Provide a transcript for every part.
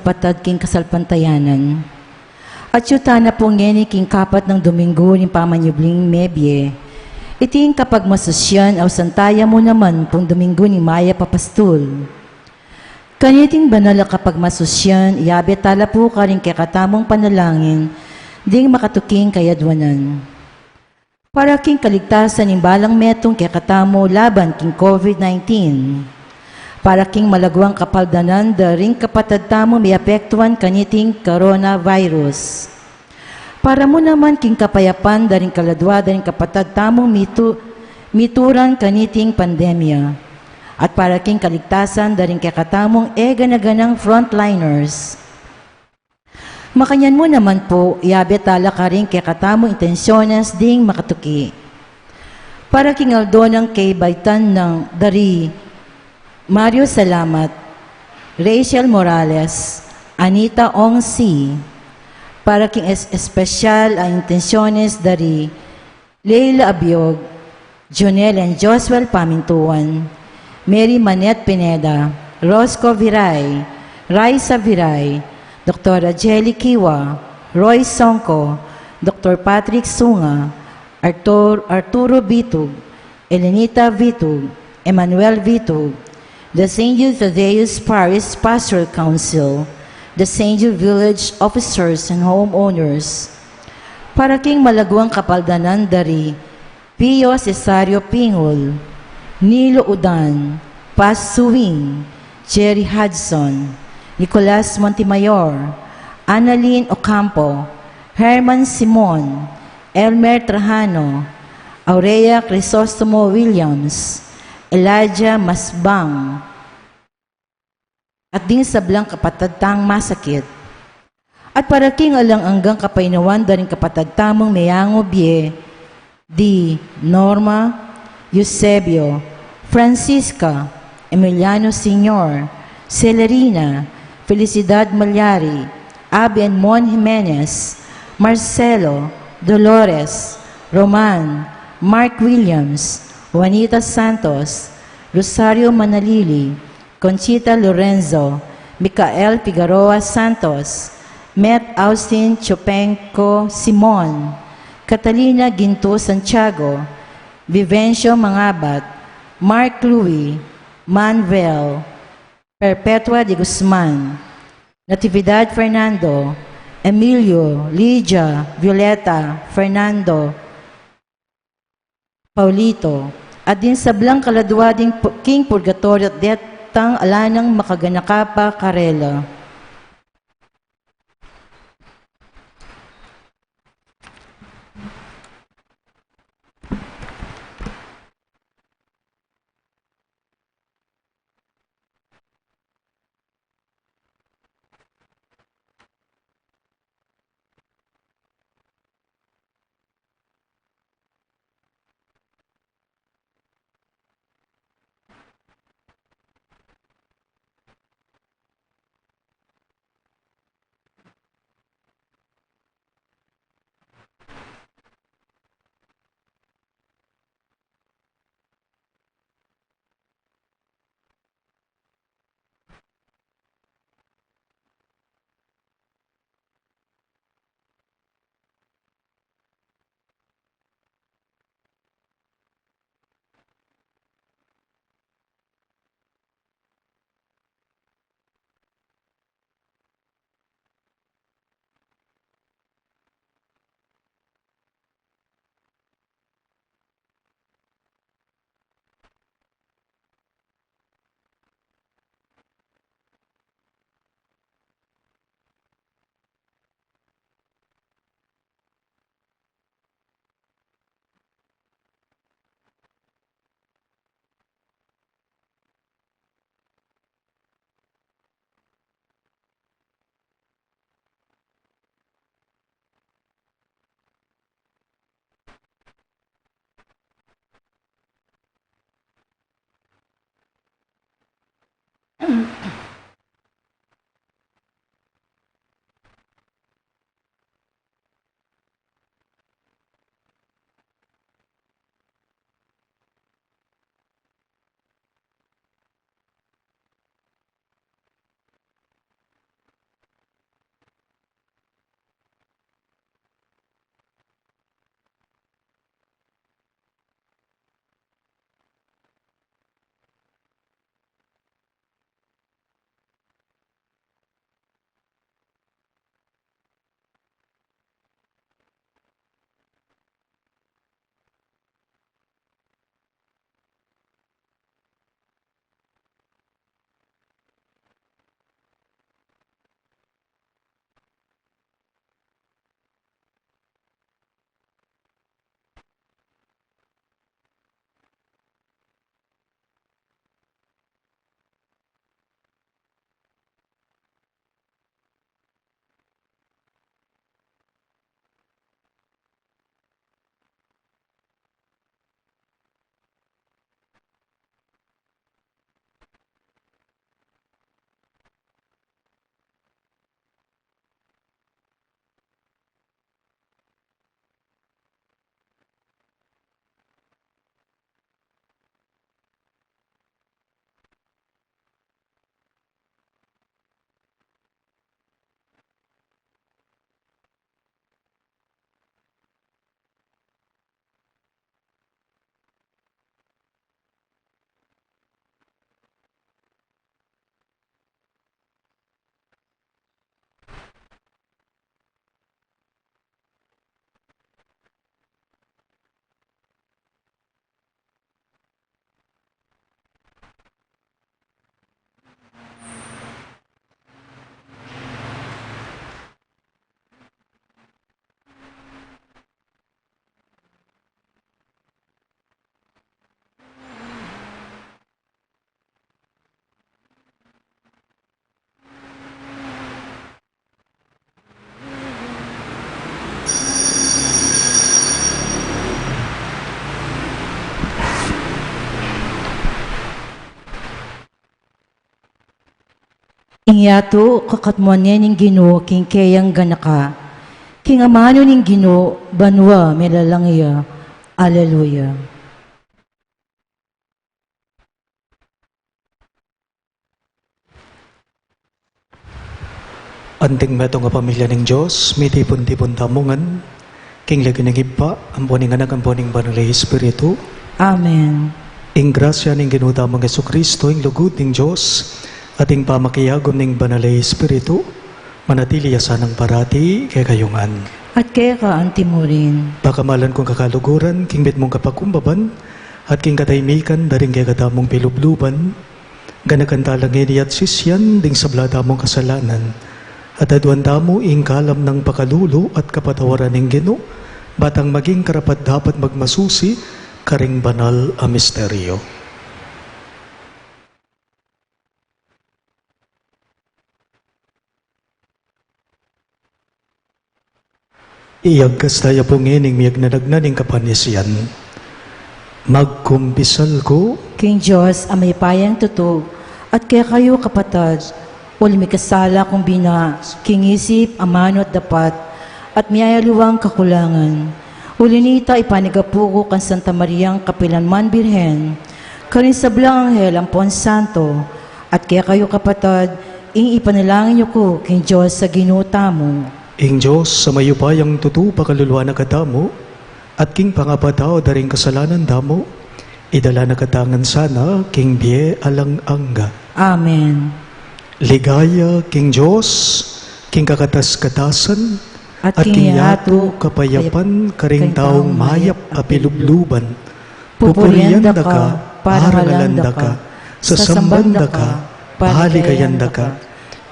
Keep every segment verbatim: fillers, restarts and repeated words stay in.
patad king kasalpantayanan. At yu tana pu ngeni king kapat nang Dominggu ning pamanyubling mebie, iting kapagmasusyan, ausan taya mu naman pung Dominggu ning mayap a pastul. Kaniting banal a kapagmasusyan, iyabe tala pu karing kekatamung panalangin ding makatuking kayadwanan. Para king kaligtasan ning balang metung kekatamu laban king COVID nineteen. Para king malaguang kapaldanan da ring kapatad tamung miapektuan kaniting coronavirus. Para mu naman king kapayapan da ring kaladua da ring kapatad tamung mitu-, mituran kaniting pandemya. At para king kaligtasan da ring kekatamung e gana-ganang frontliners. Makanyan mu naman pu, iyabe tala karing kekatamung intensyones ding makatuki. Para king aldo nang kebaitan nang da ri Mario Salamat, Rachel Morales, Anita Ong C. Para king es-, espesyal a intensyones da ri Leila Abiog, Jonel and Josuel Pamintuan, Mary Manette Pineda, Rosco Viray, Raisa Viray, Doktora Jelly Kiwa, Roy Songco, Doktor Patrick Sunga, Artur-, Arturo Bitug, Elenita Vitug, Emmanuel Vitug, the Saint Jude Thaddeus Parish Pastoral Council, the Saint Jude Village Officers and Homeowners. Para king malaguang kapaldanan da ri Pio Cesario Pingul, Nilo Udan, Paz Suing, Jerry Hudson, Nicolas Montemayor, Annalyn Ocampo, Herman Simon, Elmer Trajano, Aurea Crisostomo Williams, Elijah Masbang, at ding sablang kapatad tang masakit. At para king alang anggang kapaynawan da ring kapatad tamung meyangu bie, di Norma, Eusebio, Francisca, Emiliano Senior, Celerina, Felicidad Malyari, Abby and Mon Jimenez, Marcelo, Dolores, Roman, Mark Williams, Juanita Santos, Rosario Manalili, Conchita Lorenzo, Michael Figueroa Santos, Met Austin Chupenco Simon, Catalina Ginto Santiago, Vivencio Mangabat, Mark Louis, Manvel, Perpetua de Guzman, Natividad Fernando, Emilio, Lydia, Violeta, Fernando, Paulito, at ding sablang kaladua ding pu-, king purgatoryo at detang ala nang makaganaka pa karela. Yatu, kakatmuan ne ning Ginu king keyang ganaka. King amanu ning Ginu, banua milalang ya. Aleluya. Anting metung a pamilya ning Dios, mitipun-tipun tamu ngan king lagyu ning Ibpa, ampo ning Anak, ampo ning Banal a Espiritu. Amen. Ing grasya ning Ginu tamung Jesucristo, ing lugud ning Dios, at ing pamakiagum ning Banal a Espiritu, manatili ya sanang parati kekayu ngan. At keka antimurin. Pakamalan kung kakaluguran, king mitmung kapakumbaban, at king kataymikan da ring kekatamung pilubluban, ganakan tala ngeni at sisian ding sabla tamung kasalanan, at aduan tamu ing kalam nang pakalulu at kapatawaran ning Ginu, batang maging karapat-dapat magmasusi karing banal a misteryo. Iyagkas taya pu ngening miyagnanagnan ning kapanisian. Magkumpisal ku king Dios a mayupayang tutu, at kekayu kapatad, uling mikasala kung bina, king isip, amanu at dapat, at miyayaliwang kakulangan. Uli nita, ipanigapu ku kang Santa Mariang kapilanman Birhen, karing sablang anghel ampon santo, at kekayu kapatad, ing ipanalangin yu ku king Dios a Ginu tamu. Ing Dios a mayupayang tutu pakaluluan na katamu, at king pangapatawad da ring kasalanan tamu, idala na katamu ngan sana king bie alang angga. Amen. Ligaya king Dios, king kakatas-katasan, at king yatu kapayapan karing taung mayap a pilubluban. Pupurian da ka, parangalan da ka, sasamban da ka, palikayan da ka,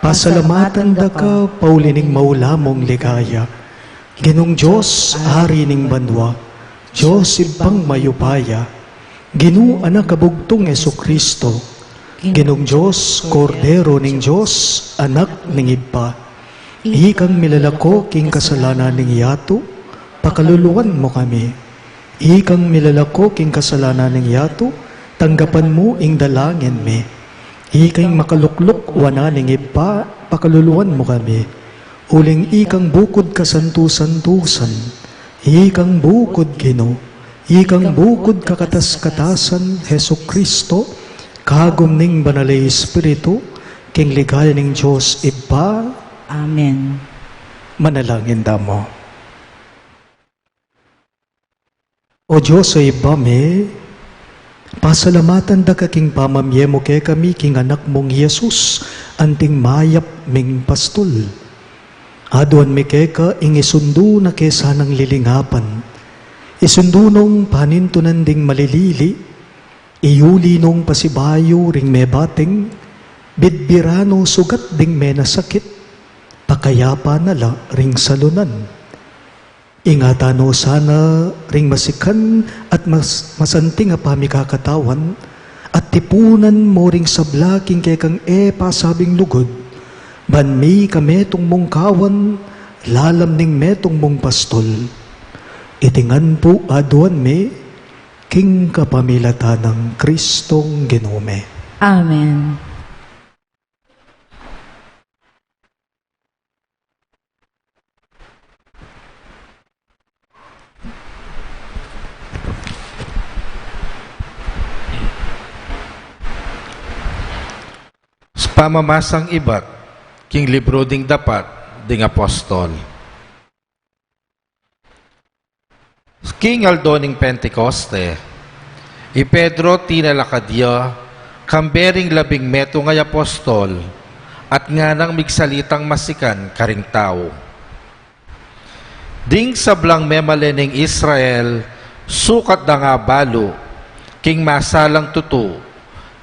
pasalamatan da ka, pauli ning maula mung ligaya. Ginung Dios, Ari ning banua, Dios Ibpang mayupaya, Ginu Anak a bugtung Jesucristo, Ginung Dios, Kordero ning Dios, Anak ning Ibpa. Ikang milalako king kasalanan ning yatu, pakaluluan mu kami. Ikang milalako king kasalanan ning yatu, tanggapan mu ing dalangin mi. Ikang makalukluk wanan ning Ibpa, pakaluluan mu kami. Uling ikang bukud kasantu-santusan, ikang bukud Ginu, ikang bukud kakatas-katasan Jesucristo, kagum ning Banal a Espiritu, king ligaya ning Dios Ibpa. Amen. Manalangin tamu. O Dios a Ibpa mi, pasalamatan da ka king pamamie mu kekami king Anak mung Jesus, anting mayap ming pastul. Aduan mi keka ing isundu na ke sanang lilingapan. Isundu nong panintunan ding malilili, iyuli nong pasibayu ring mebating, bidbiran no sugat ding menasakit, pakayapan na la ring salunan. Ingatan no sana ring masikan at mas-, masanting a pamikakatawan, at tipunan mo ring sabla king kekang e pasabing lugud, ban mika metung mung kawan, lalam ning metung mung pastul. Iti ngan pu aduan mi, king kapamilatan nang Kristong Ginu mi. Amen. Sa pamamasang ibat king libru ding Dapat ding Apostol. King aldo ning Pentecoste, i Pedro tinalakad ya kambe ring labing metung a apostol, at nganang migsalitang masikan karing tau. Ding sablang memalen ning Israel, sukat da nga balu king masalang tutu,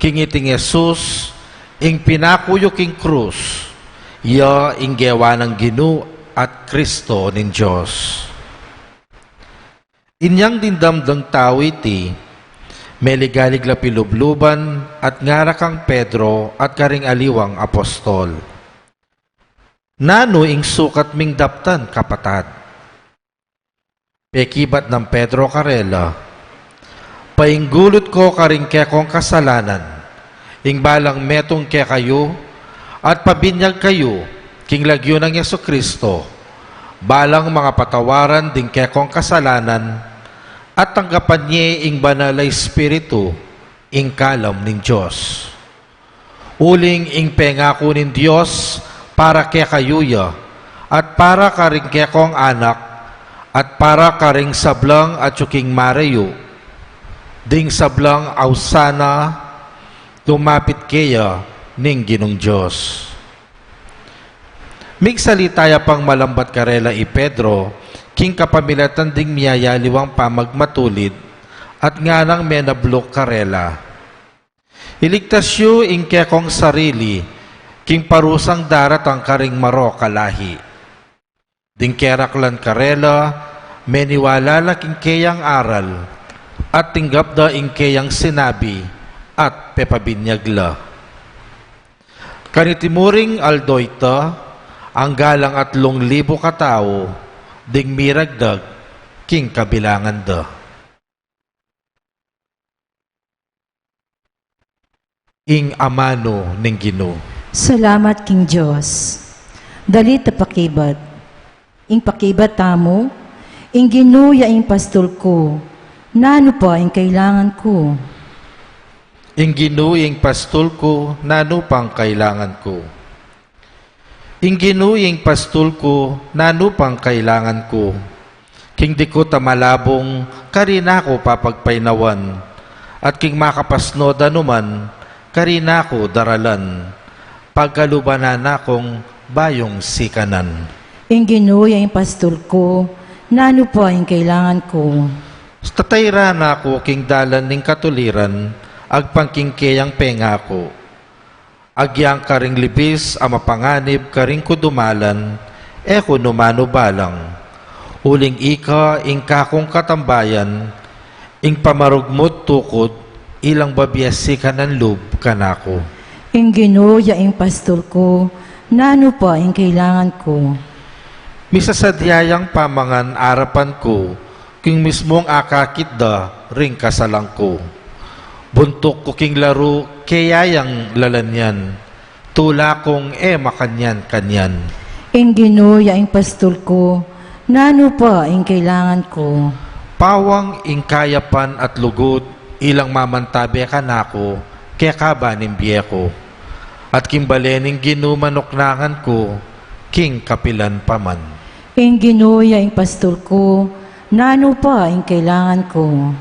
king iting Jesus, ing pinaku yu king krus, ya ing gewa nang Ginu at Kristo ning Dios. Inyang dimdam dang tau iti, meligalig la pilubluban at ngara kang Pedro at karing aliwang apostol, "Nanu ing sukat ming daptan, kapatad?" Pekibat nang Pedro karela, "Painggulut ko karing kekong kasalanan, ing balang metung kekayu, At pabinyag kayu king lagyu nang Jesucristo, balang mangapatawaran ding kekong kasalanan, at tanggapan ye ing Banal a Espiritu, ing kalam ning Dios. Uling ing pengaku ning Dios para kekayu ya, at para karing kekong anak, at para karing sablang atyu king marayu, ding sablang ausan na lumapit keya ning Ginung Dios. Migsalita ya pang malambat karela i Pedro, king kapamilatan ding miyayaliwang pamagmatulid, at nganang menabluk karela. Iligtas yu ing kekong sarili, king parusang daratang karing marok a lahi. Ding keraklan karela, meniwala la king keyang aral, at tinggap da ing keyang sinabi, at pepabinyag la. Kaniti muring aldo ita, angga lang atlung libu katau, ding miragdag, king kabilangan da. Ing amanu ning Ginu. Salamat king Dios. Dalit a pakibat. Ing pakibat tamu, ing Ginu ya ing pastul ku, nanu pa ing kailangan ku? Ing Ginu ya ing pastul ku, nanu pang kailangan ku? Ing Ginu ya ing pastul ku, nanu pang kailangan ku? King dikut a malabung, karin aku papagpainawan, at king makapasnud a numan, karin aku daralan, pagkaluban na kung bayung sikanan. Ing Ginu ya ing pastul ku, nanu pa ing kailangan ku? Tatairan aku king dalan ning katuliran, agpang king keyang pengaku. Agyang karing libis a mapanganib karing kudumalan, e ku nu manu balang. Uling ika ing kakung katambayan, ing pamarugmut tukud, ilang babie sikanan lub kanaku. Ing Ginu ya ing pastul ku, nanu pa ing kailangan ku? Misasadya yang pamangan arapan ku, king mismung akakit da ring kasalan ku. Buntuk ku king laru, keya yang lalanyan, tula kung e makanyan-kanyan. Ing Ginu ya ing pastul ku, nanu pa ing kailangan ku? Pawang ing kayapan at lugud, ilang mamantabe kanaku, kekaba ning bie ku. At king bale ning Ginu manuknangan ku, king kapilan pa man. Ing Ginu ya ing pastul ku, nanu pa ing kailangan ku?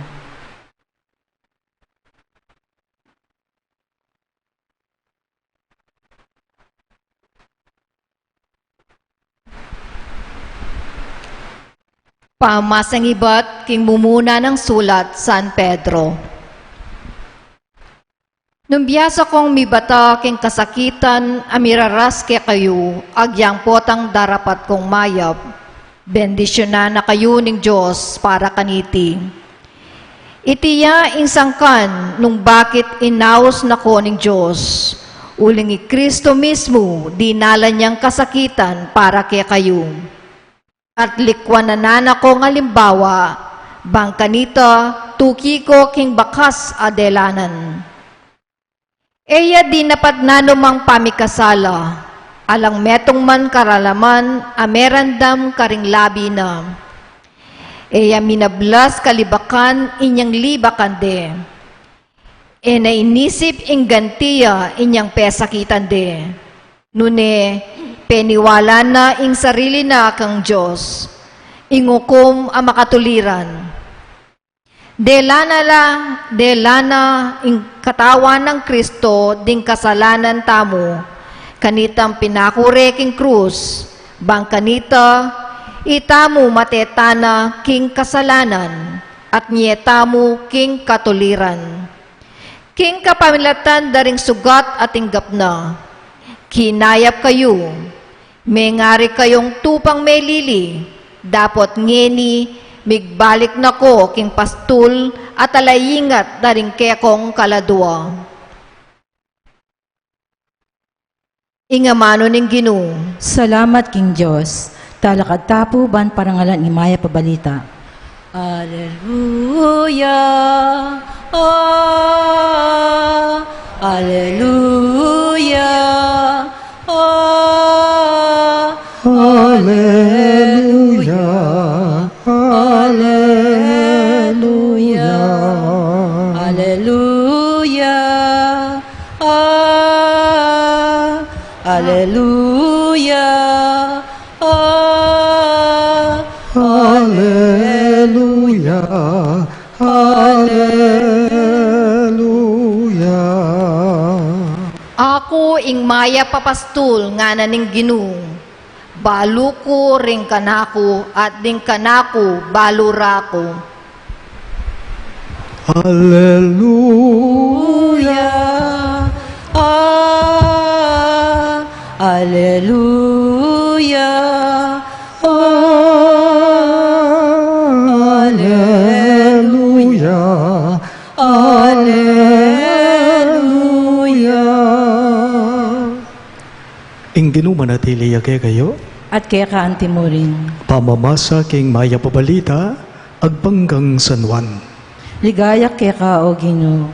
Pamasang ibat king mumuna nang sulat San Pedro. Nung biasa kong mibata king kasakitan a miraras kekayu, agyang potang darapat kong mayap, bendisyunan na kayu ning Dios para kaniti. Iti ya ing sangkan nung bakit inaus na ko ning Dios, uling i Kristo mismu dinalan yang kasakitan para kekayu. At likwanan na kong alimbawa, bang kanita tuki ko king bakas a delanan. E ya dinapat nanumang pamikasala, alang metung man karalaman a merandam karing labi na. E ya minablas kalibakan inyang libakan de. E na inisip ing ganti ya inyang pesakitan de. Nune, peniwala na ing sarili na kang Dios, ing ukum a makatuliran. Dela na la, dela na ing katawan nang Kristo ding kasalanan tamu, kanitang pinakure king krus, bang kanita, itamu mateta na king kasalanan, at nie tamu king katuliran. King kapamilatan da ring sugat a tinggap na, kinayap kayu, mengari kayung tupang melili, dapot ngeni, migbalik na ko king pastul a talaingat da ring kekong kaladua. Ing amanu ning Ginu. Salamat king Dios. Talakad ta pu ban parangalan ing mayap a balita. Aleluya, ah, aleluya, Aleluya, aleluya, aleluya, ah, aleluya, ah, aleluya, aleluya. Aku ing mayap a pastul, ngana ning Ginu. Balu ku ring kanaku, at ding kanaku balu ra ku. Aleluya. Ah, aleluya. Ah, aleluya. Aleluya. Ing Ginu manatili ya kekayu. At keka anti mu rin. Pamamasa king mayap a balita agpang kang San Juan. Ligaya keka, o Ginu.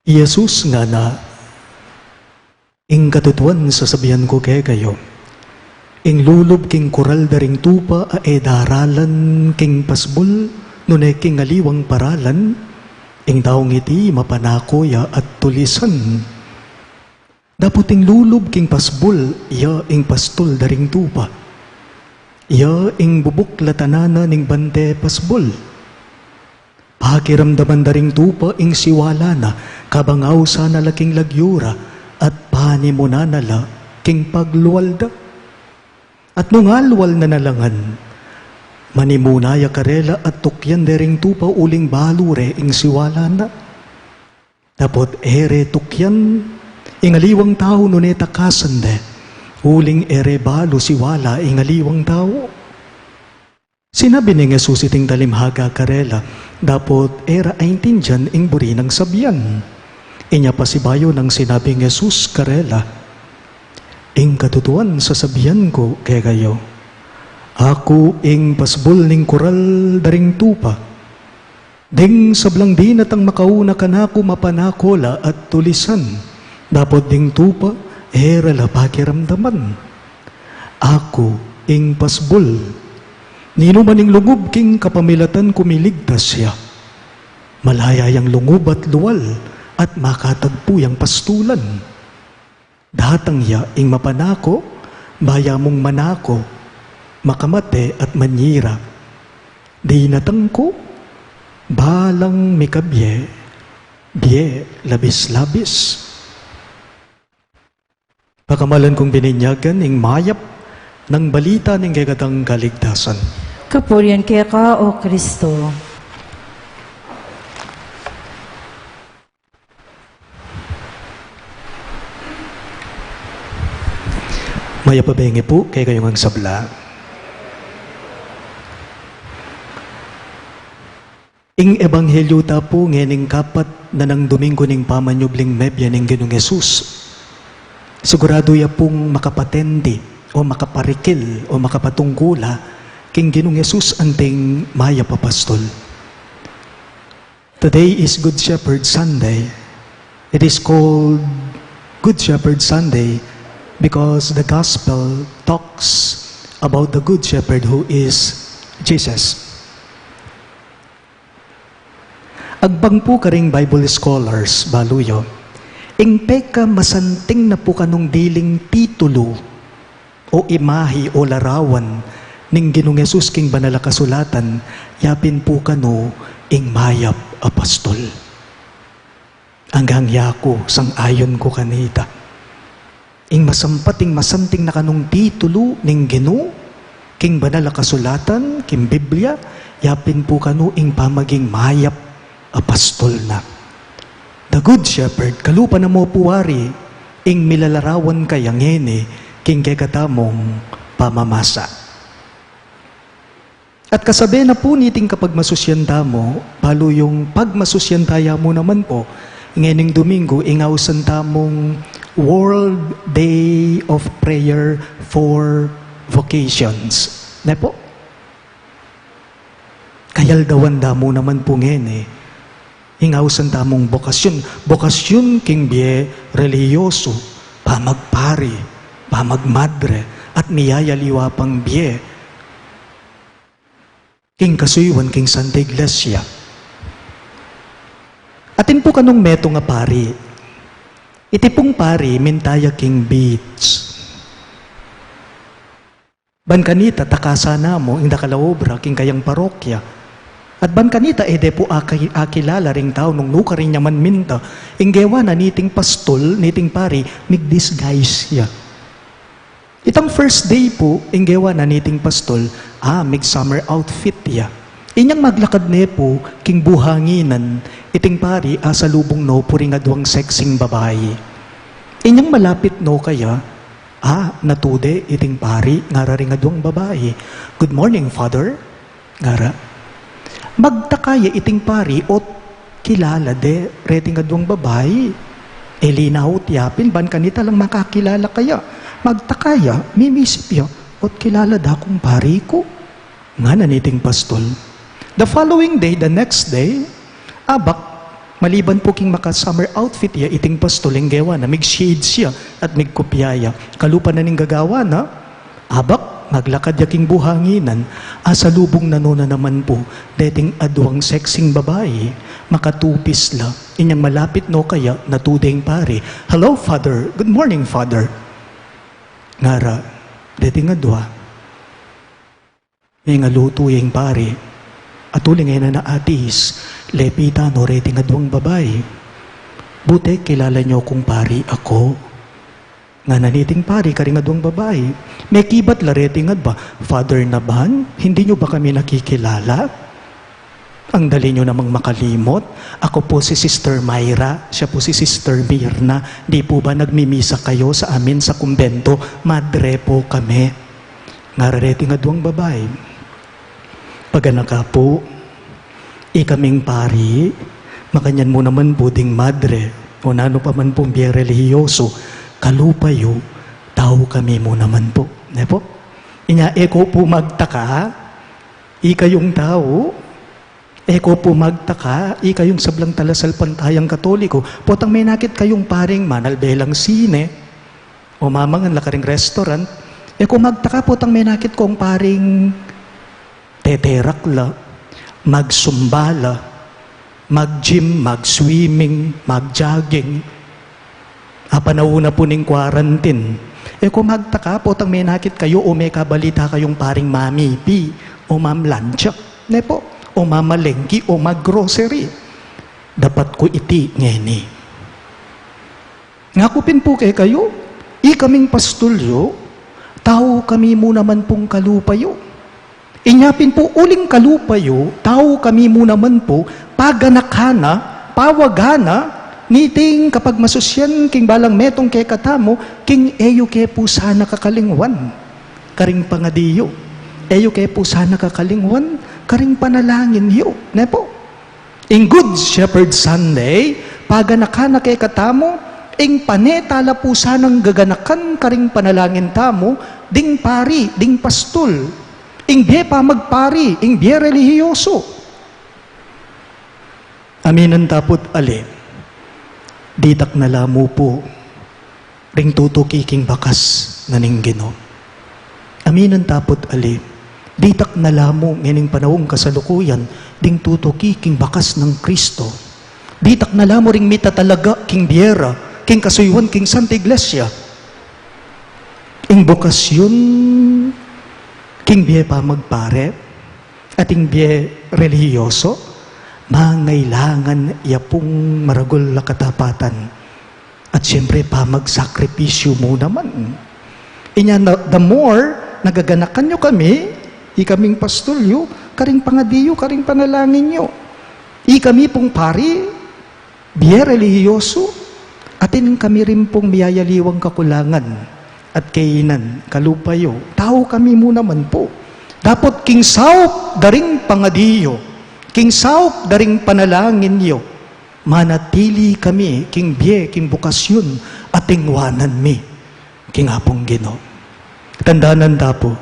I Jesus ngana, ing katutuan sasabian ku kekayu, ing lulub king kural da ring tupa a e daralan king pasbul, nune king aliwang paralan, ing taung iti mapanako ya at tulisan. Dapot ing lulub king pasbul, iya ing pastul da ring tupa. Iya ing bubuklatan na ning bante pasbul. Pakiramdaman da ring tupa ing siwala na, kabang ausan na la king lagyu ra, at panimunan na la king paglual da. At nung alual na na la ngan, manimuna ya karela at tukyan de ring tupa uling balu re ing siwala na. Dapot e re tukyan ing aliwang tau nune takasan de, uling e re balu siwala ing aliwang tau. Sinabi neng Jesus iting talimhaga karela, dapot e ra aintindian ing buri nang sabian. Inya pasibayu nang sinabing Jesus karela, ing katutuan sasabian ku kekayu, aku ing pasbul ning kural da ring tupa. Ding sablang dinatang makauna kanaku mapanako la at tulisan, dapot ding tupa e ra la pakiramdaman. Aku ing pasbul. Ninuman ing lungub king kapamilatan ku miligtas ya. Malaya yang lungub at lual at makatagpu yang pastulan. Datang ya ing mapanako, baya mung manako, makamate at manyira. Dinatang ku, balang mikabie, bie labis-labis. Pakamalan kung bininyagan ing mayap nang balita ning kekatang kaligtasan. Kapurian keka, o Kristo. Mayap a bengi pu kekayu ngang sabla. Ing ebanghelyu ta pu ngening kapat na nang Domingo ning pamanyubling mebie ning Ginung Jesus, siguradu ya pung makapatenti o makaparikil o makapatungkula king Ginung Jesus anting mayap a pastul. Today is Good Shepherd Sunday. It is called Good Shepherd Sunday because the gospel talks about the Good Shepherd, who is Jesus. Agpang pu karing Bible scholars, balu yu, ing peka masanting na pu kanung diling titulu o imahi o larawan ning Ginung Jesus king Banal a Kasulatan, yapin pu kanu ing mayap a pastul. Anggang yaku, sang-ayun ku kanita. Ing masampat, ing masanting na kanung titulu ning Ginu king Banal a Kasulatan, king Biblia, yapin pu kanu ing pamaging mayap a pastul na. The Good Shepherd, kalupa na mu pu wari ing milalarawan kaya ngeni king kekatamung pamamasa. At kasabe na pu niting kapagmasusyan tamu, balu yung pagmasusyan taya mu naman pu ngening Domingo, ing ausan tamung World Day of Prayer for Vocations. Ne pu? Kayaldawan da mu naman pu ngeni ing ausan tamung bokasyun, bokasyun king bie relihiyosu, pamagpari, pamagmadre, at miyayaliwa pang bie king kasuyuan king Santa Iglesia. Atin pu kanung metung a pari. Iti pung pari, minta ya king beach. Ban kanita, takasan na mu ing dakal a obra king kayang parokya. At ban kanita, e de pu aki-, akilala ring tau nung nukarin ya man minta. Ing gewa na niting pastul, niting pari, mig-disguise ya. Itang first day pu, ing gewa na niting pastul, a, mig-summer outfit ya. Inyang maglakad ne pu king buhanginan, iting pari asalubung no pu ring aduang sexing babai. Inyang malapit no kaya, a, natude iting pari, ngara ring aduang babai, "Good morning, Father." Ngara. Magtaka ya iting pari, ot kilala de reting aduang babai. E, linaut ya pin, ban kanita lang makakilala kaya. Magtaka ya, mimisip ya, ot kilala da kung pari ku, ngana niting pastul. The following day, the next day, abak, maliban pu king maka-summer outfit ya, iting pastul, ing gewa na, mig-shades ya, at migkupya ya. Kalupa na ning gagawan na, abak, maglakad ya king buhanginan, asalubung na no na naman pu deting aduang sexing babai, makatupis la. Inyang malapit no kaya, natude ing pari, "Hello, Father. Good morning, Father." Ngara deting adua. Mengalutu ya ing pari. At uling e na naatis, lepitan no reting aduang babai. "Bute kilala nyo kung pari ako?" ngana niting pari karing aduang babai. Mekibat la reting adua, "Father naman, hindi nyo ba kami nakikilala? Ang dali nyo namang makalimot. Ako po si Sister Myra, siya po si Sister Mirna. Di po ba nagmimisa kayo sa amin sa kumbento? Madre po kami." Ngara reting aduang babai, "Paganaka po, ikaming pari, makanyan mu naman po ding madre, o nanu pa man pung bie relihiyoso, kalupa yu, tau kami mu naman po." Ne po? Inya, e ko pu magtaka, ikayung tau, e ko pu magtaka, ikayung sablang talasalpantayang Katoliko, potang menakit kayung paring manalbe lang sine, o mamangan la karing restaurant, e ko magtaka, potang menakit kong paring teterak la, magsumba la, mag-gym, mag-swimming, mag-jogging. Apanaun na pu ning quarantine. E ko magtaka, potang menakit kayu o mekabalita kayung paring mamipi, o mamlantsa, ne po, o mamalengki, o mag-grocery. Dapat ku iti ngeni. Ngaku pin pu kekayu, ikaming pastul yu, tau kami mu naman pung kalupa yu. Inya pin pu uling kalupa yu, tau kami mu naman pu, paganakan na, pawagan na, niting kapagmasusyan king balang metung kekatamu, king e yu ke pu sana kakalingwan karing pangadi yu. E yu ke pu sana kakalingwan karing panalangin yu. Ne pu? Ing Good Shepherd Sunday, paganakan na kekatamu, ing pane tala pu sanang gaganakan karing panalangin tamu, ding pari, ding pastul, ing bie pamagpari, ing bie relihiyoso. Aminan ta pu't ali, ditak na la mu pu ring tutuki king bakas na ning Ginu. Aminan ta pu't ali, ditak na la mu ngening panaung kasalukuyan ding tutuki king bakas nang Kristo. Ditak na la mu ring mitatalaga king bie ra, king kasuyuan king Santa Iglesia. Ing bokasyon king bie pamagpare at ing bie relihiyoso, mangailangan ya pung maragul a katapatan. At siyempre, pamagsakripisyu mu naman. Inya na, the more nagaganakan yu kami, ikaming pastul yu, karing pangadi yu, karing panalangin yu. Ikami pung pari, bie relihiyoso, atin kami rin pung miyayaliwang kakulangan at kainan, kalupa yu. Tau kami mu naman pu. Dapot king saup da ring pangadi yu, king saup da ring panalangin yu, manatili kami king bie, king bokasyon a tingwanan mi king Apung Ginu. Tandanan ta pu,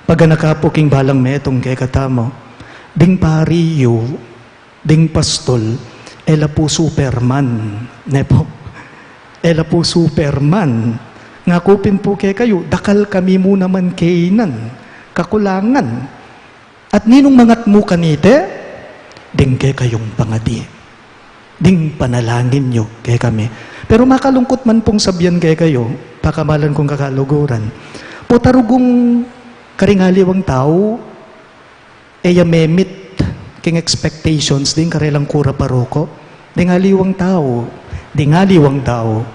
paganaka pu king balang metung kekatamu, ding pari yu, ding pastul, e la pu Superman, ne pu? E la pu Superman. Ngaku pin pu kekayu, dakal kami mu naman kainan, kakulangan. At ninung mangat mu kanita, ding kekayung pangadi, ding panalangin yu kekami. Pero makalungkut man pung sabian kekayu, pakamalan kung kakaluguran, pota rugung karing aliwang tau, e ya me-meet king expectations ding karelang kura paroko, ding aliwang tau, ding aliwang tau,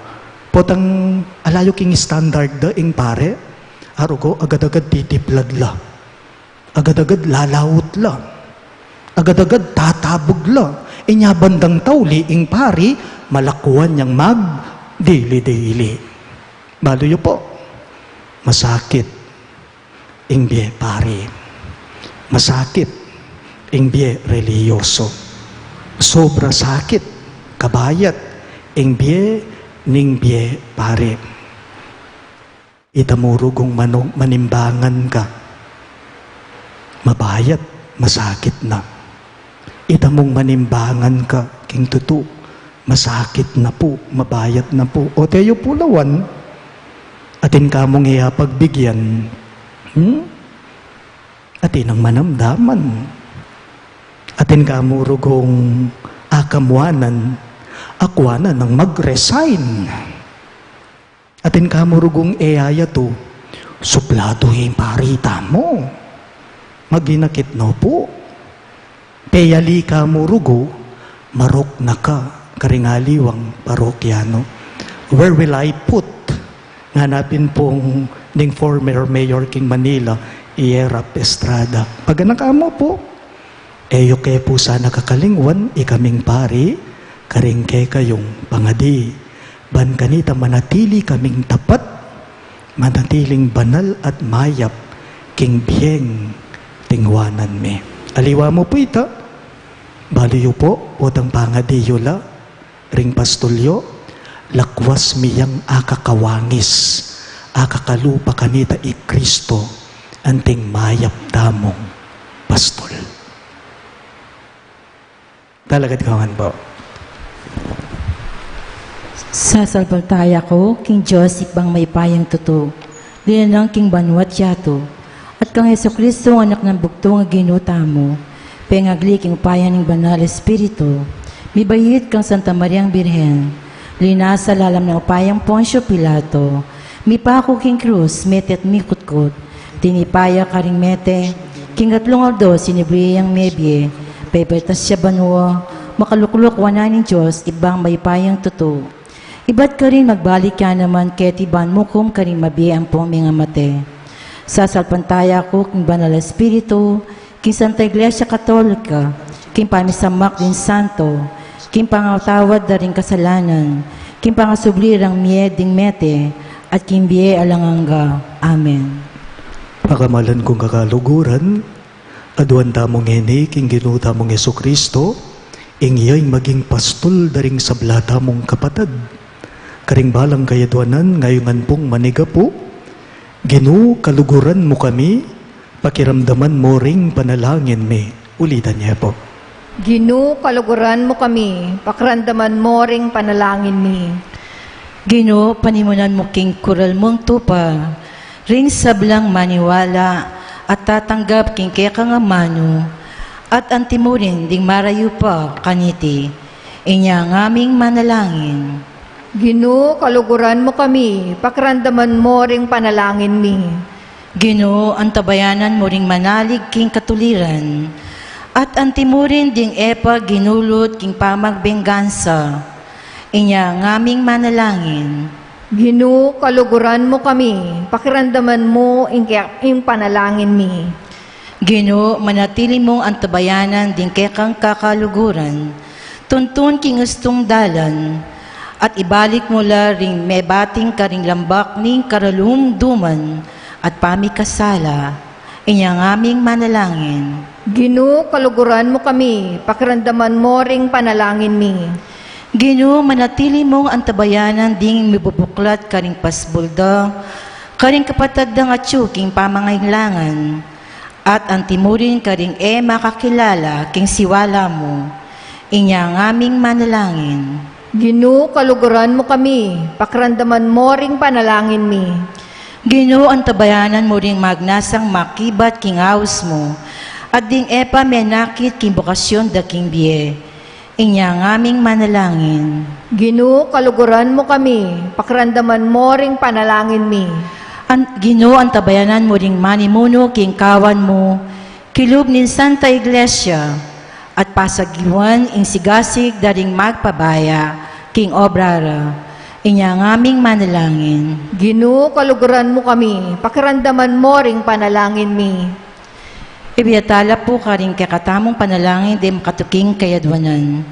potang ala yu king standard da ing pare, a rugo agad-agad titiplad la, agad-agad lalaut la, agad-agad tatabug la, inya bandang tauli ing pari, malakuan yang magdili-dili. Balu yu pu, masakit ing bie pari. Masakit ing bie relihiyoso. Sobra sakit, kabayat, ing bie ning bie pari. Ita mu rugung manu-, manimbangan ka, mabayat, masakit na. Ita mung manimbangan ka king tutu, masakit na pu, mabayat na pu. O teyu pu lawan, atin ka mung iya pagbigian. Hmm? Atin nang manamdaman. Atin ka mu rugung akamuanan, akuanan nang mag-resign. Atin ka mu rugung e ya yatu, supladu ing pari tamu. Maginakit no pu. Peyali ka mu rugu, marok na ka karing aliwang parokyanu. Where will I put? Ngana pin pung ning former mayor king Manila, i Erap Estrada. Pagana ka mu pu, e yu ke pu sana kakalingwan, ikaming pari, karing kekayung pangadi. Ban kanita manatili kaming tapat, manatiling banal at mayap king bieng tingwanan mi. Aliwa mu pu ita, balu yu pu, potang pangadi yu la ring pastol yu, lakwas mi yang akakawangis, akakalupa kanita i Kristo, anting mayap tamung pastol. Talakad kayu ngan pu. Sasalpantaya ku king Dios Ibpang mayupayang tutu, linalang king banua't yatu, at kang Jesucristo, Anak nang bugtung a Ginu tamu, pengagli king upaya ning Banal Espiritu, mibait kang Santa Mariang Birhen, linasa lalam ning upayang Poncio Pilato, mipaku king krus, mete at mikutkut, tinipa ya karing mete, king atlung aldo sinubli yang mebie, pepaitas ya banua, makalukluk wanan ning Dios Ibpang mayupayang tutu. Ibat karin magbalik ya naman keti ban mukum karing mabie ampong mengamate. Sasalpantaya ku king Banal Espiritu, king Santa Iglesia Katolika, king pamisamak ding santo, king pangatawad da ring kasalanan, king pangasubli rang mie ding mete, at king bie alang angga. Amen. Pakamalan kung kakaluguran, aduan tamu ngeni king Ginu tamung Jesucristo, ing iya ing maging pastol da ring sabla tamung kapatad. Karing balang kayaduanan, ngayungan pung manigapu, Ginu, kaluguran mu kami, pakiramdaman mu ring panalangin mi. Ulitan ye pu. Ginu, kaluguran mu kami, pakiramdaman mu ring panalangin mi. Ginu, panimunan mu king kural mung tupa ring sablang maniwala at tatanggap king kekang amanu, at antimurin ding marayu pa kaniti. Inya ngaming manalangin. Ginu, kaluguran mu kami, pakiramdaman mu ring panalangin mi. Ginu, antabayanan mu ring manalig king katuliran, at antimurin ding e pa ginulut king pamagbengansa. Inya ngaming manalangin. Ginu, kaluguran mu kami, pakiramdaman mu ing, ing panalangin mi. Ginu, manatili mung antabayanan ding kekang kakaluguran, tuntun king ustung dalan, at ibalik mu la ring mebating karing lambak ning karalumduman at pamikasala. Inya ngaming manalangin. Ginu, kaluguran mu kami, pakiramdaman mu ring panalangin mi. Ginu, manatili mung antabayanan ding mibubuklat karing pasbul da, karing kapatad dang atyu king pamangailangan, at antimurin karing e makakilala king siwala mu. Inya ngaming manalangin. Ginu, kaluguran mu kami, pakiramdaman mu ring panalangin mi. Ginu, antabayanan mu ring magnasang makibat king aus mu, at ding e pa menakit king bukasyon da king bie. Inya ngaming manalangin. Ginu, kaluguran mu kami, pakiramdaman mu ring panalangin mi. An-, Ginu, antabayanan mu ring manimunu king kawan mu, kilub ning Santa Iglesia, at pasagiwan ing sigasig da ring magpabaya king obra ra. Inya ngaming manalangin. Ginu, kaluguran mu kami, pakiramdaman mu ring panalangin mi. Ibie tala pu karing kekatamung panalangin ding makatuking kayadwanan.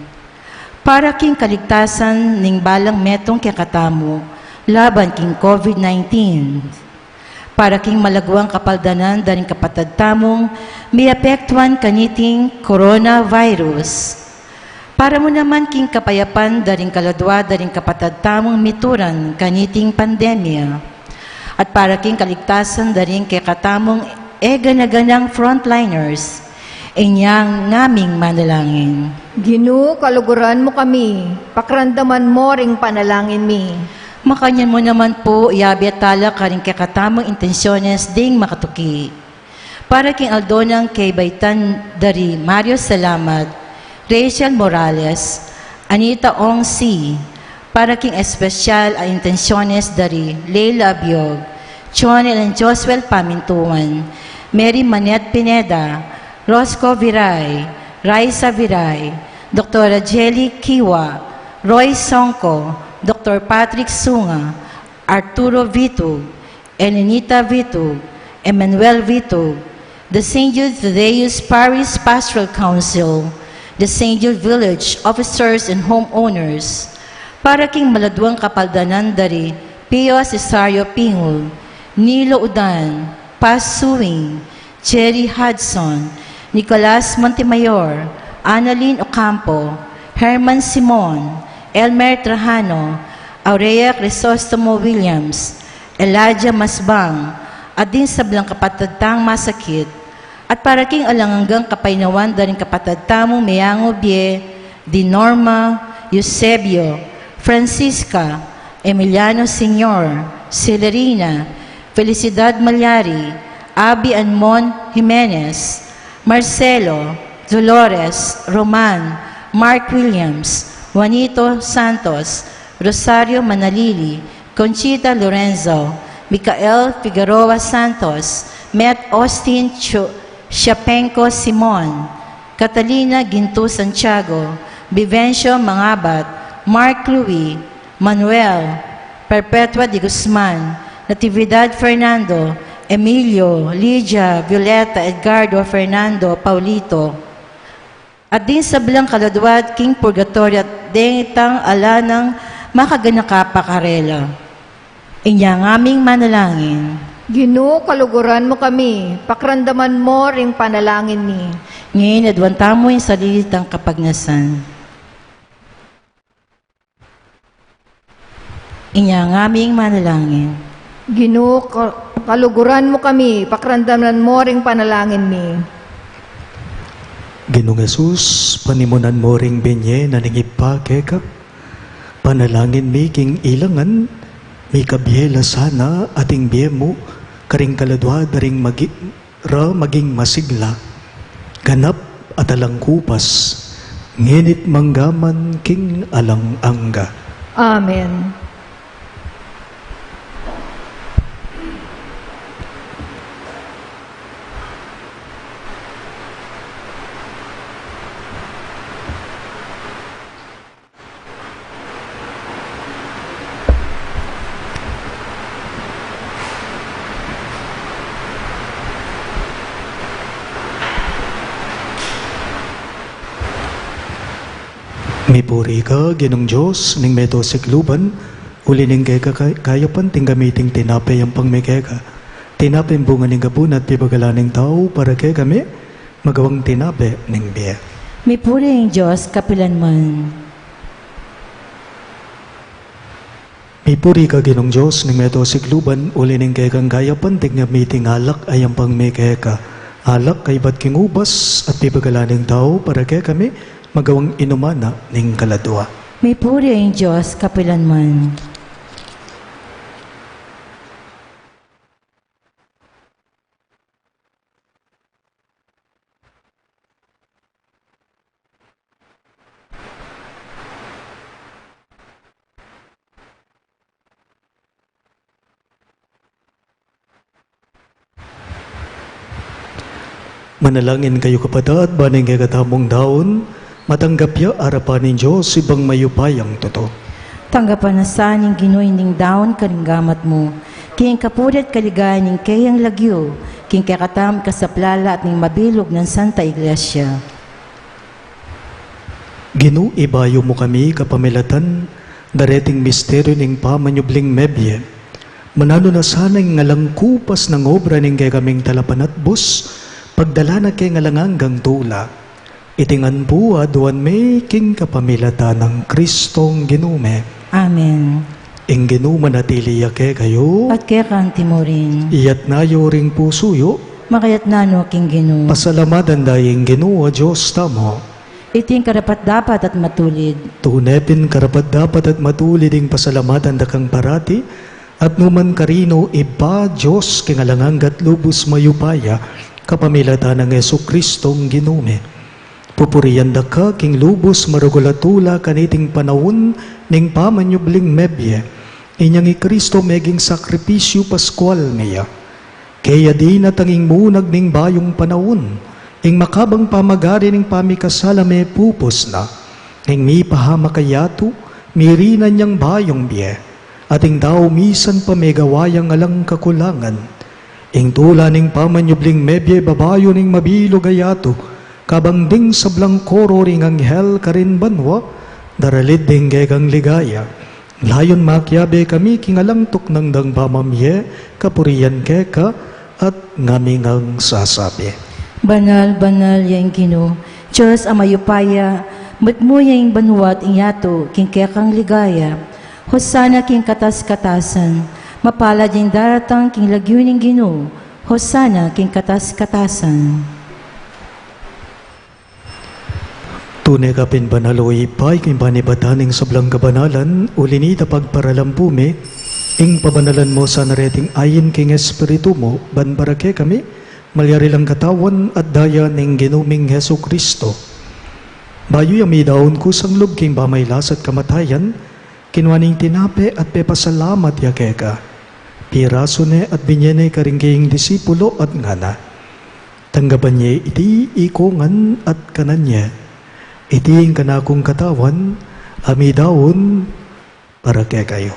Para king kaligtasan ning balang metung kekatamu laban king COVID nineteen. Para king malagwang kapaldanan da ring kapatad tamung miapektuan kaniting coronavirus. Para mu naman king kapayapan da ring kaladwa da ring kapatad tamung mituran kaniting pandemya. At para king kaligtasan da ring kekatamung e gana-ganang frontliners. Inya ngaming manalangin. Ginu, kaluguran mu kami, pakiramdaman mu ring panalangin mi. Makanyan mu naman pu, iabie tala karing kekatamung intensyones ding makatuki. Para king aldo nang kebaitan da ri Mario Salamat, Rachel Morales, Anita Ong C. Para king espesyal a intensyones da ri Leila Abiog, Chonel and Josuel Pamintuan, Mary Manette Pineda, Rosco Viray, Raisa Viray, Doktora Jelly Kiwa, Roy Songco, Doktor Patrick Sunga, Arturo Vitug, Elenita Vitug, Emmanuel Vitug, the Saint Jude Thaddeus Parish Pastoral Council, the Saint Jude Village officers and homeowners, para king maladwang kapaldanan da ri Pio Cesario Pingul, Nilo Udan, Paz Suing, Jerry Hudson, Nicolas Montemayor, Annalyn Ocampo, Herman Simon, Elmer Trajano, Aurea Crisostomo Williams, Elijah Masbang, at ding sablang kapatad tang masakit, at para king alang anggang kapaynawan da ring kapatad tamung meyangu bie, di Norma, Eusebio, Francisca, Emiliano Senior, Celerina, Felicidad Malyari, Abby Anmon Jimenez, Marcelo, Dolores, Roman, Mark Williams, Juanito Santos, Rosario Manalili, Conchita Lorenzo, Michael Figueroa Santos, Met Austin Chu-, Siapenco Simon, Catalina Gintu Santiago, Vivencio Mangabat, Mark Louis, Manuel, Perpetua de Guzman, Natividad Fernando, Emilio, Lydia, Violeta, Edgardo, Fernando, Paulito, at ding sablang kaladwa king purgatoryo at deng itang ala nang makaganaka pa karela. Inya ngaming manalangin. Ginu, kaluguran mu kami, pakiramdaman mu ring panalangin mi. Ngeni, adwan tamu ing sarili tang kapagnasan. Inya ngaming manalangin. Ginu, ka-, kaluguran mu kami, pakiramdaman mu ring panalangin mi. Ginung Jesus, panimunan mu ring binye na ning Ibpa keka. Panalangin mi king ilangan, mikabie la sana ating bie mu karing kaladwa da ring magi-, ra maging masigla, ganap at alang kupas, ngeni't manggaman king alang angga. Amen. Mipuri ka, Ginung Dios ning meto sikluban, uli ning keka kay-, kayapan tingga mi iting tinape a yampang mi keka. Tinapeng bunga ning gabun at pibagalan ning tau para kekami, magawang tinape ning bie. Mipuri ing Dios kapilanman. Mipuri ka, Ginung Dios ning meto sikluban, uli ning kekang kayapan tingga mi iting alak a yampang mi keka. Alak a ibat king ubas at pibagalan ning tau para kekami, magawang inuman na ning kaladua. Mipuri ing Dios kapilanman. Manalangin kayu, kapatad, ban ing kekatamung daun matanggap ya arapan ning Dios, Ibpang mayupayang tutu. Tanggapan na sa ning Ginu ining daun karing gamat mu, king kapurian at kaligayan ning keyang lagyu, king kekatamung kasaplalan at ning mabilug nang Santa Iglesia. Ginu, ibayu mu kami kapamilatan da reting misteryu ning pamanyubling mebie. Mananu na sana ing alang kupas nang obra ning kekaming talapanatbus, pagdala na keng alang anggang tula. Iti ngan pu aduan mi king kapamilatan nang Kristong Ginu mi. Amen. Ing Ginu manatili ya kekayu. At keka mu rin. Iyatas yu ring pusu yu. Makayatas no king Ginu. Pasalamatan da ing Ginu a Dios tamu. Iti ing karapat-dapat at matulid. Tune pin karapat-dapat at matulid ing pasalamatan da kang parati, at nukarin man karin, o Ibpa, Dios king alang angga at lubus mayupaya, kapamilatan nang Jesucristong Ginu mi. Pupurian da ka king lubus maragul a tula kaniting panaun ning pamanyubling mebie. Inyang i Kristo meging sakripisyu paskual mi ya. Kaya dinatang ing munag ning bayung panaun, ing makabang pamagari ning pamikasala mepupus na, ing mipahamak a yatu, mirinan yang bayung bie, at ing tau misan pa megawa yang alang kakulangan. Ing tula ning pamanyubling mebie babayu ning mabilug a yatu, kabang ding sablang koro ring anghel karin banua, daralid ding kekang ligaya. Layun makiabe kami king alang tuknang dang pamamie, kapurian keka, at ngaming sasabi. Banal, banal ya ing Ginu, Dios a mayupaya, mitmu ya ing banua at ing yatu king kekang ligaya. Hosana king katas-katasan, mapalad ya ing daratang king lagyu ning Ginu, Hosana king katas-katasan. Tune ka pin banal, o Ibpa, king panibatan ning sablang kabanalan, uli na nita pagparalampu mi, ing pabanalan mu sana reting ain king Espiritu mu, ban para kekami, malyari lang katawan at daya ning Ginu ming Jesucristo. Bayu ya midaun kusang lub king pamailas at kamatayan, kinua ne ing tinape at pepasalamat ya keka. Pirasu ne at binie ne karing kayang disipulo at ngana: Tanggapan ye iti ikongan at kanan ye. Iti ing kanakung katawan a midaun para kekayu.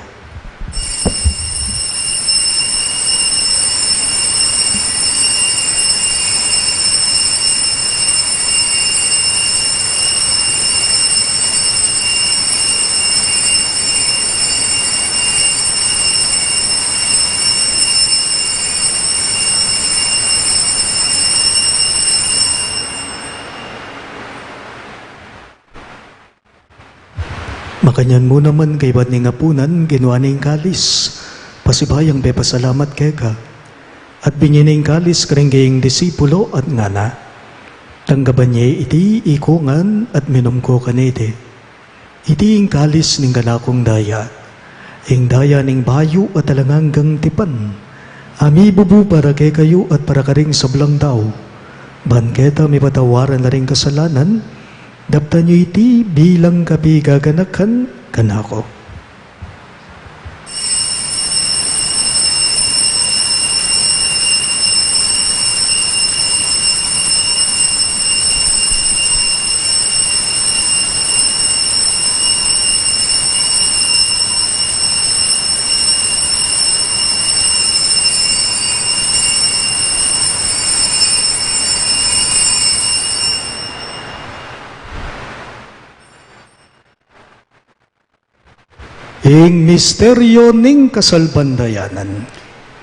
Makanyan mu naman kaybat ning apunan, kinua ne ing kalis, pasibayu yang pepasalamat keka, at binie ne ing kalis karing kayang disipulo at ngana: Tanggapan ye iti ikongan at minum ko kaniti. Iti ing kalis ning kanakung daya, ing daya ning bayu at alang anggang tipan, a mibubu para kekayu at para karing sablang tau, ban keta mipatawaran la ring kasalanan. Daptan yu iti bilang kapigaganakan kanaku. Ing misteryo ning kasalpantayanan.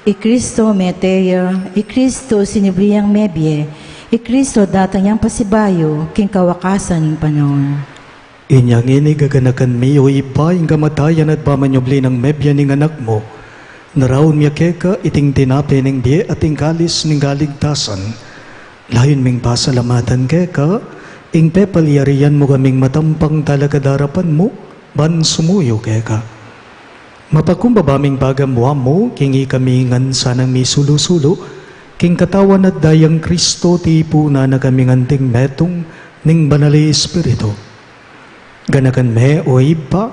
I Kristo mete ya, i Kristo sinubli yang mebie, i Kristo datang yang pasibayu king kawakasan ning panaun. Inya ngeni gaganakan mi, o Ibpa, ing kamatayan at pamanyubli nang mebie ning Anak mu. Naraun mi ya keka iting tinape ning bie at ing kalis ning kaligtasan. Layun ming pasalamatan keka ing pepalyarian mu kaming matampang talakad king arapan mu, ban sumuyu keka. Mapakumbaba ming pagamuan mu, king ikami ngan sanang misulu-sulu king katawan at dayang Kristo, tipunan na kami ngan anting metung ning Banal a Espiritu. Ganakan me, o Ibpa,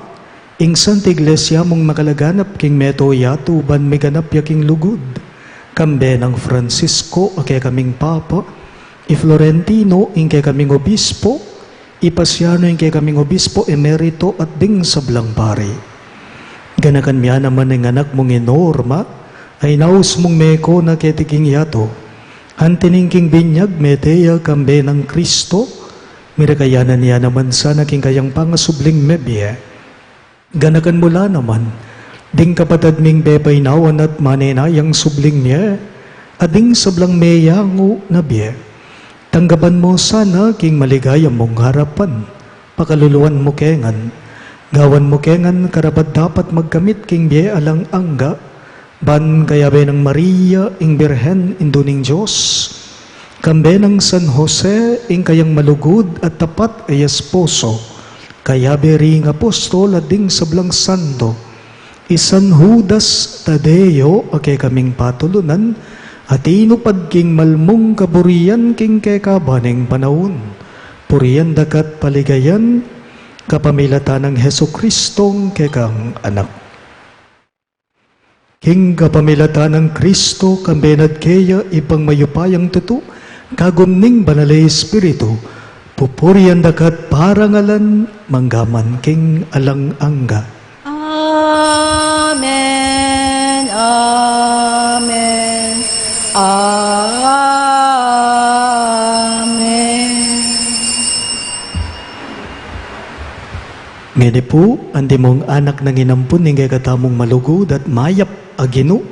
ing Santa Iglesia mung makalaganap king mabilug a yatu ban miganap ya king lugud, kambe nang Francisco a kekaming Papa, i Florentino ing kekaming Obispo, i Pasiano ing kekaming Obispo Emerito at ding sablang pari. Ganakan me naman ing anak mung i Norma, a inaus mung meko na keti king yatu. Anti ning king binyag mete ya kambe nang Kristo, mirakayanan ya naman sana king kayang pangasubling mebie. Ganakan mu la naman ding kapatad ming pepainawan at manenayang subling mie, at ding sablang meyangu na bie. Tanggapan mu sana king maligaya mung arapan, pakaluluan mu ke ngan, gawan mu ke ngan karapat-dapat magkamit king bie alang angga, ban kayabe nang Maria, ing Birhen, Indu ning Dios, kambe nang San Jose, ing kayang malugud at tapat a esposo, kayabe ring apostol at ding sablang santo, i San Judas Tadeo a kekaming patulunan, a tinupad king malmung kaburian king kekaban ning panaun. Purian daka at paligayan, kapamilatan nang Jesucristong kekang Anak. King kapamilatan nang Kristo, kambe na at keya, Ibpang mayupayang tutu, kagum ning Banal a Espiritu, pupurian daka at parangalan, manggaman king alang angga. Amen, amen, amen. Ngeni pu, antimong anak nang inampun ning kekatamung malugud at mayap a Ginu,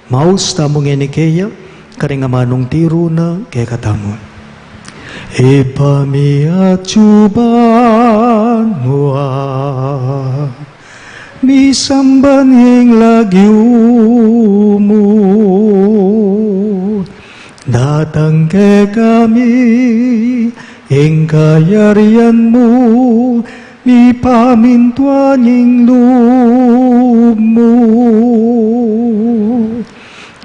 maus tamu ngeni keya, karing amanung tiru na kekatamu. Ibpa mi, atsu ka banua, misamban ing lagyu mu, datang kekami ing kayarian mu, mipamintuan ing lub mu,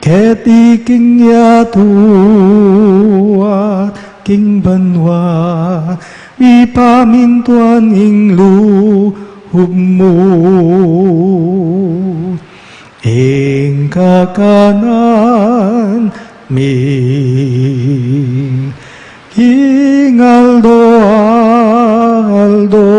keti king yatu at king banua, mipamintuan ing lub mu. Ing kakanan mi king aldo-aldo,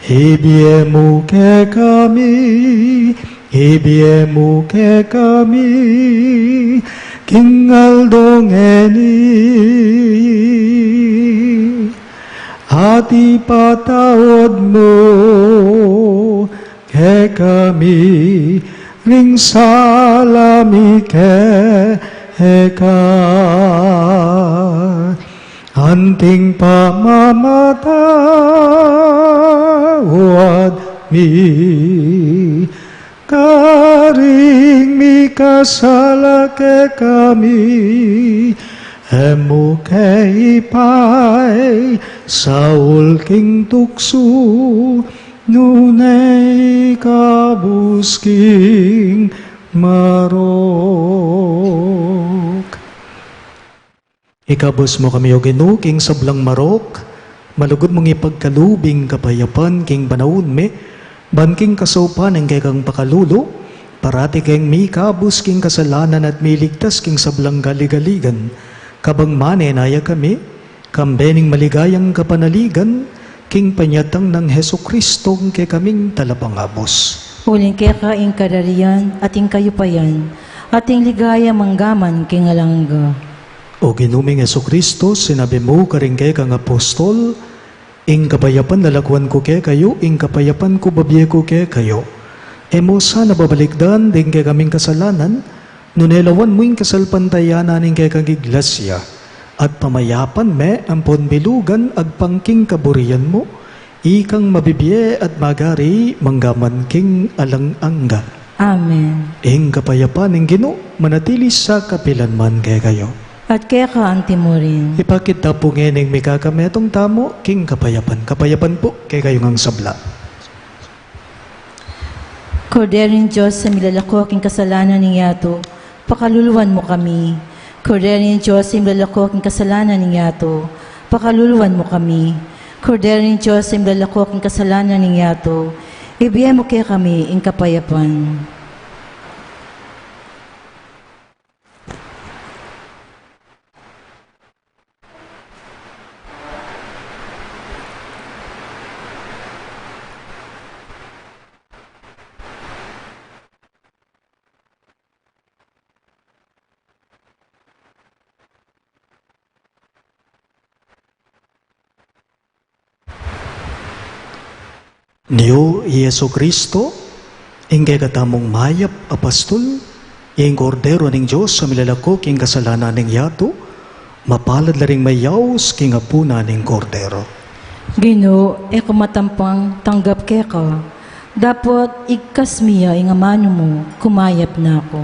ibie mu kekami, ibie mu kekami king aldo ngeni, at ipatawad mu kekami ring sala mi keka, anting pamamatawad mi karing mikasala kekami, e mu ke ipaisaul king tuksu, nune ikabus king marok. Ikabus mu kami, O Ginu, king sablang marok, malugud mung ipagkalub ing kapayapan king panaun mi, ban king kasaupan ning kekang pakalulu, parati keng mikabus king kasalanan at miligtas king sablang galigaligan, kabang manenaya kami, kambe ning maligayang kapanaligan, king panyatang nang Jesucristong kekaming Talapangabus. Uling keka ing kadarian, at ing kayupayan, at ing ligaya manggaman king alang angga. O Ginu ming Jesucristo, sinabi mu karing kekang apostol, ing kapayapan lalakwan ku kekayu, ing kapayapan ku babie ku kekayu. E mu sana babalikdan ding kekaming kasalanan, nune lawan mu ing kasalpantayanan ning kekang iglesia, at pamayapan me ampon bilugan agpang king kaburian mu, ikang mabibie at magari manggaman king alang angga. Amen. Ing kapayapan ning Ginu manatili sa kapilan man kekayu. At keka antimurin. Ipakit ta pu ngening mikakametung tamu king kapayapan. Kapayapan pu kekayu ngang sabla. Kordero ning Dios a milalako king kasalanan ning yatu, pakaluluan mu kami. Kordero ning Dios a milalako king kasalanan ning yatu, pakaluluan mu kami. Kordero ning Dios a milalako king kasalanan ning yatu, ibie mu kekami ing kapayapan. Niu i Jesucristo, ing kekatamung mayap a pastul, ing Kordero ning Dios a milalako king kasalanan ning yatu, mapalad la ring mayaus king apunan ning Kordero. Ginu, e ku matampang tanggap keka, dapot igkas mu ya ing amanu mu, kumayap na ku.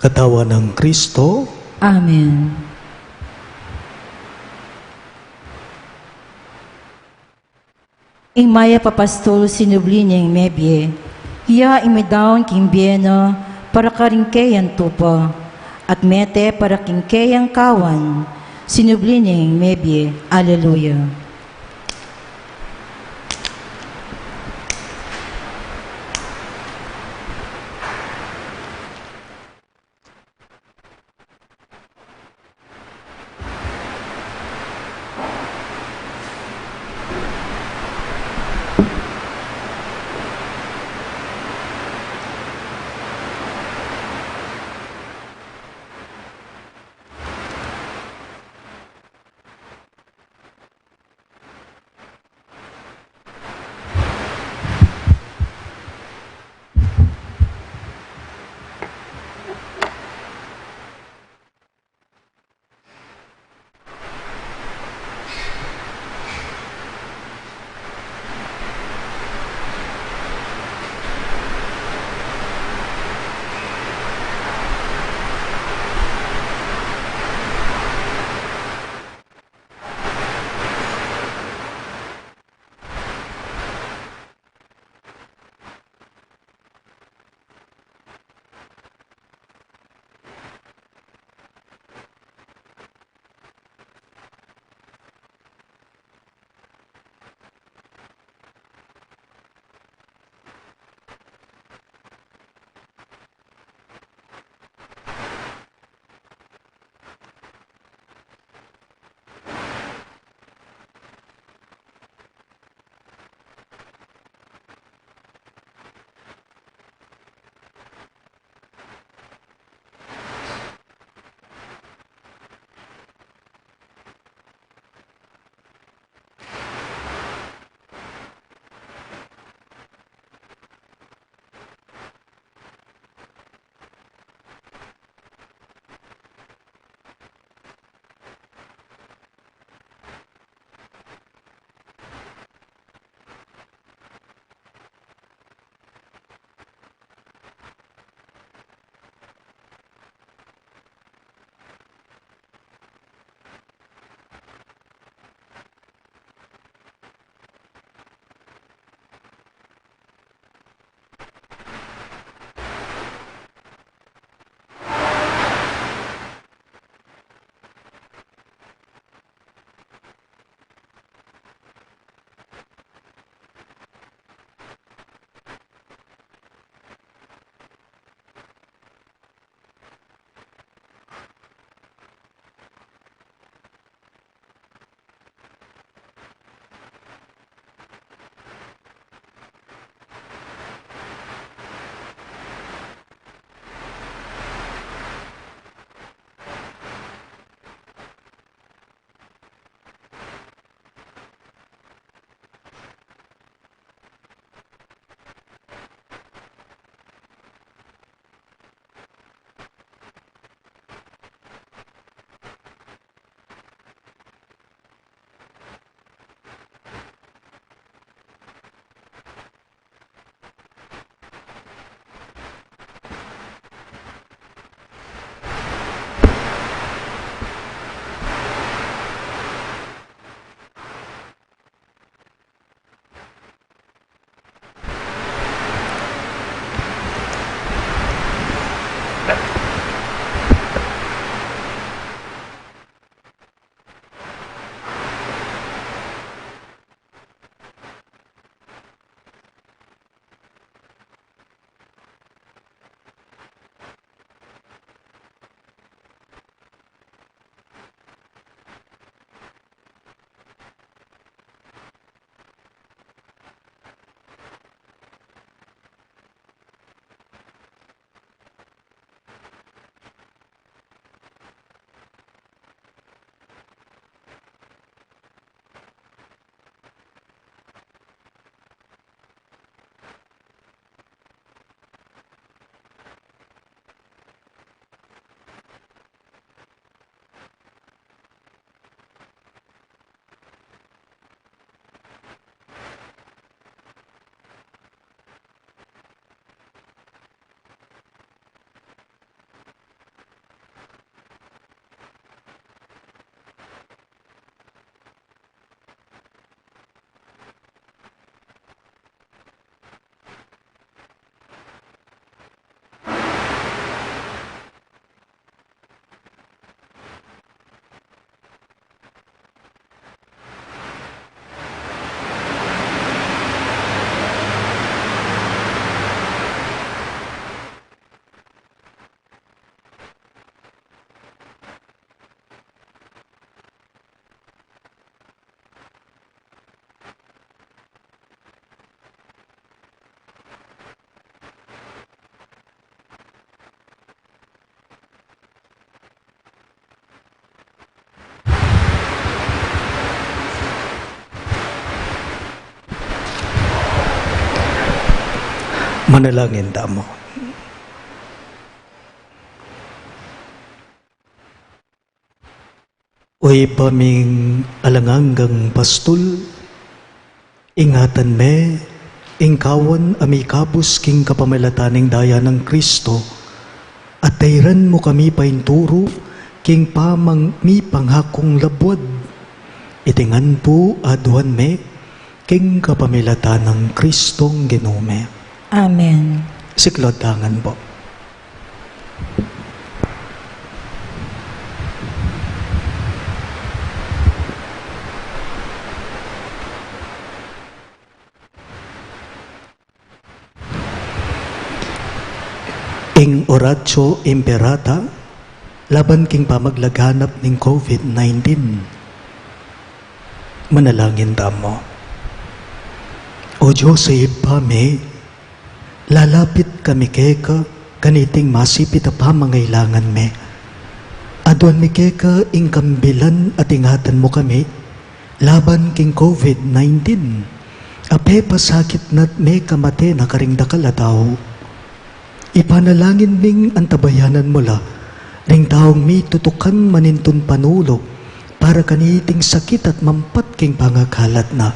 Katawan nang Kristo. Amen. Ing mayap a pastul sinubli neng mebie, iya ing midaun king bie na para karing keyang tupa, at mete para king keyang kawan, sinubli neng mebie. Aleluya. Manalangin tamu. O Ibpa ming alang anggang pastul, ingatan me ing kawan a mikabus king kapamilatan ning daya nang Kristo, at tairan mu kami painturu king pamang-, mipangakung labuad. Iti ngan pu aduan mi king kapamilatan nang Kristong Ginu mi. Amen. Siklaud tang ngan pu. Ing Oratio Imperata laban king pamaglaganap ning COVID nineteen. Manalangin tamu. O Dios a Ibpa mi, lalapit kami keka kaniting masipit a pamangailangan mi. Aduan mi keka ing kambilan at ingatan mu kami laban king COVID nineteen a pepasakit na't mekamate na karing dakal a tau. Ipanalangin ming antabayanan mu la ring taung mitutukan manintun panulu para kaniting sakit at mampat king pangakalat na.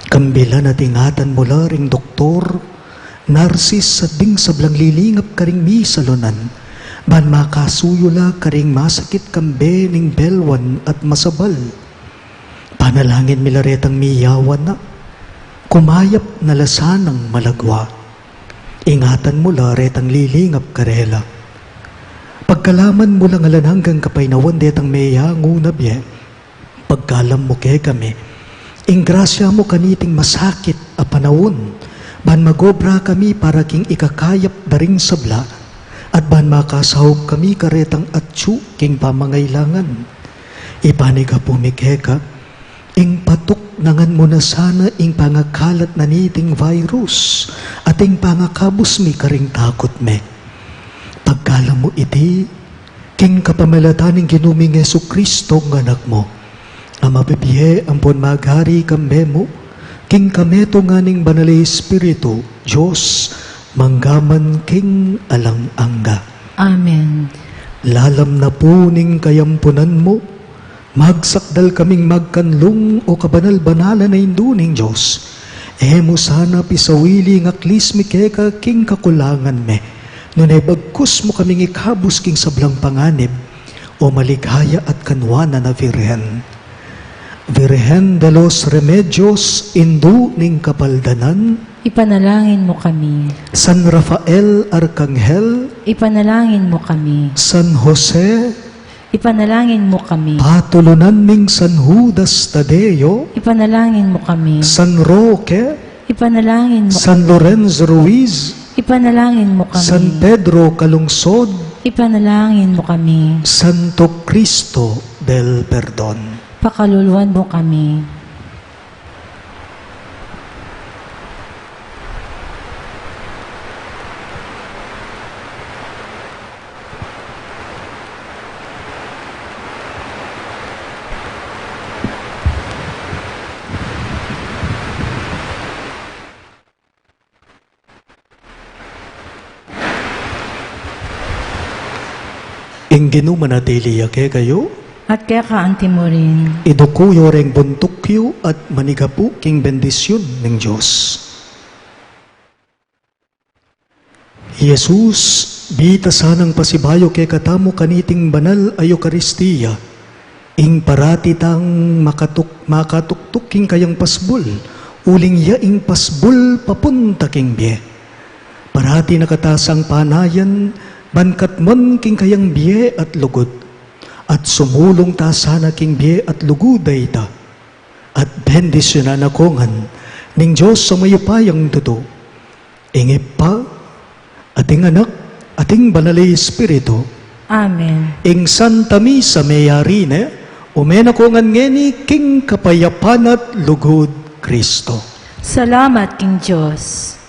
Kambilan at ingatan mu la ring doktor, narsis at ding sablang lilingap karing misalunan, ban makasuyu la karing masakit kambe ning belwan at masabal. Panalangin mi la retang miyawan na, kumayap na la sanang malagwa. Ingatan mu la retang lilingap karela. Pagkalaman mu lang alang anggang kapaynawan detang meyangu na bie. Pagkalam mu kekami ing grasya mu kaniting masakit a panaun, ban magobra kami para king ikakayap da ring sabla, at ban makasaup kami karetang atyu king pamangailangan. Ipanyawad mi keka ing patuknangan mu na sana ing pangakalat na niting virus at ing pangakabus mi karing takut mi. Pagkalam mu iti king kapamilatan ning Ginu ming Jesucristo a Anak mu, a mabibie ampon magari kambe mu king kametungan ning Banal a Espiritu, Dios, mangga man king alang angga. Amen. Lalam na pu ning kayampunan mu, magsakdal kaming magkanlung, o kabanal-banalan a Indu ning Dios. E mu sana pisawili ing aklis mi keka king kakulangan mi, nune bagkus mu kaming ikabus king sablang panganib, o maligaya at kanwanan a Virgen. Virgen de los Remedios, Indu ning Kapaldanan. Ipanalangin mu kami. San Rafael Arkanghel. Ipanalangin mu kami. San Jose. Ipanalangin mu kami. Patulunan ning San Judas Tadeo. Ipanalangin mu kami. San Roque. Ipanalangin mu. San Lorenzo Ruiz. Ipanalangin mu kami. San Pedro Calungsod. Ipanalangin mu kami. Santo Cristo del Perdon. Pakaluluan mu kami. Ing Ginu manatili ya kekayu. At keka anti mu rin. Iduku yu reng buntuk yu at manigapu king bendisyun ning Dios. Jesus, bita sanang pasibayu kekatamu kaniting banal a Eukaristia, ing parati tang makatuk-, makatuktuk king kayang pasbul, uling ya ing pasbul papunta king bie. Parati na kata sang panayan, ban katmuan king kayang bie at lugud. At sumulung ta sana king bie at lugud a ita. At bendisyunan na ko ngan ning Dios a mayupayang tutu, ing Ibpa, at ing Anak, at ing Banal a Espiritu. Amen. Ing Santa Misa meyari ne, ume na ko ngan ngeni king kapayapan at lugud Kristo. Salamat king Dios.